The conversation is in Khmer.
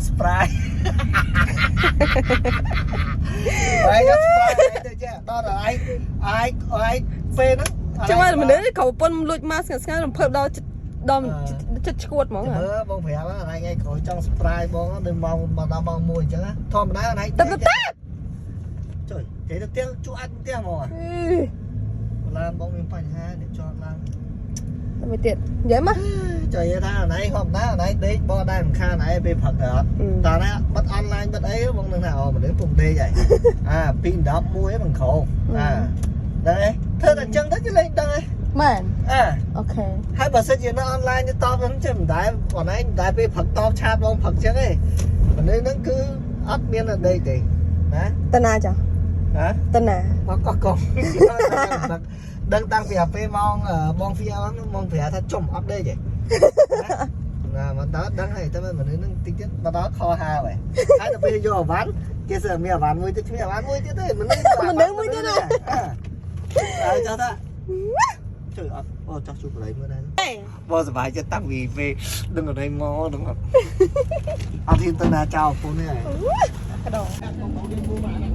ចង់ surprise ឯងចង់ surprise ទៅចេះដល់ឯងឯងឯងពេលហ្នឹង ចាំមើលមនុស្សក៏ប្រពន្ធលួចមកស្ងាត់ស្ងាត់រំភើបដល់ចិត្តដល់ចិត្តឈួតហ្មង មើលបងប្រាប់ហ្នឹងឯងថ្ងៃក្រោយចង់ surprise បងដូចម៉ោងមកដល់ម៉ោង1អញ្ចឹងធម្មតាឯង ទៅទៅទៅ ជួយគេទៅផ្ទះជួអាចផ្ទះហ្មងឡានបងមានបញ្ហានេះចតឡើង ទៅមួយទៀតនិយាយមក ចុះនិយាយថាអណៃធម្មតាអណៃដេកបងដែរមិនខានអណៃពេលផឹកទៅអត់តើណាបិទអនឡាញបិទអីបងនឹងថាអូមនុស្សពុំដេកហើយអា2 10មួយមិនក្រោកអាដឹងអីធ្វើតែអញ្ចឹងទៅគេលេងដឹងអី មែន អា OK ហើយបើសិនជានៅអនឡាញទៅតបហ្នឹងចេះមិនដែរបងឯងមិនដែរពេលផឹកតប chat បងផឹកអញ្ចឹងទេមនុស្សហ្នឹងគឺអត់មានដេកទេណា តណាចា ហ៎ តណា មកកោះកុងដឹងតាំងពីអាពេលម៉ោងបងហ្វៀហ្នឹងបងប្រាប់ថាចំអត់ដេកទេណាមកដល់ដឹងហើយតែមនុស្សហ្នឹងតិចទៀតមកដល់ខហើហើយហើយដល់ពេលយកអវ៉ាន់គេសើមានអវ៉ាន់មួយទៀតគ្មានអវ៉ាន់មួយទៀតទេមនុស្សហើយចោះថាជួយអត់អូចោះជួបបល័យមើលដែរបងសប្បាយចិត្តតាំងពីពេលដឹងអីមកដឹងអត់អត់ហ៊ានទៅណាចោលពូនេះហើយ កដោ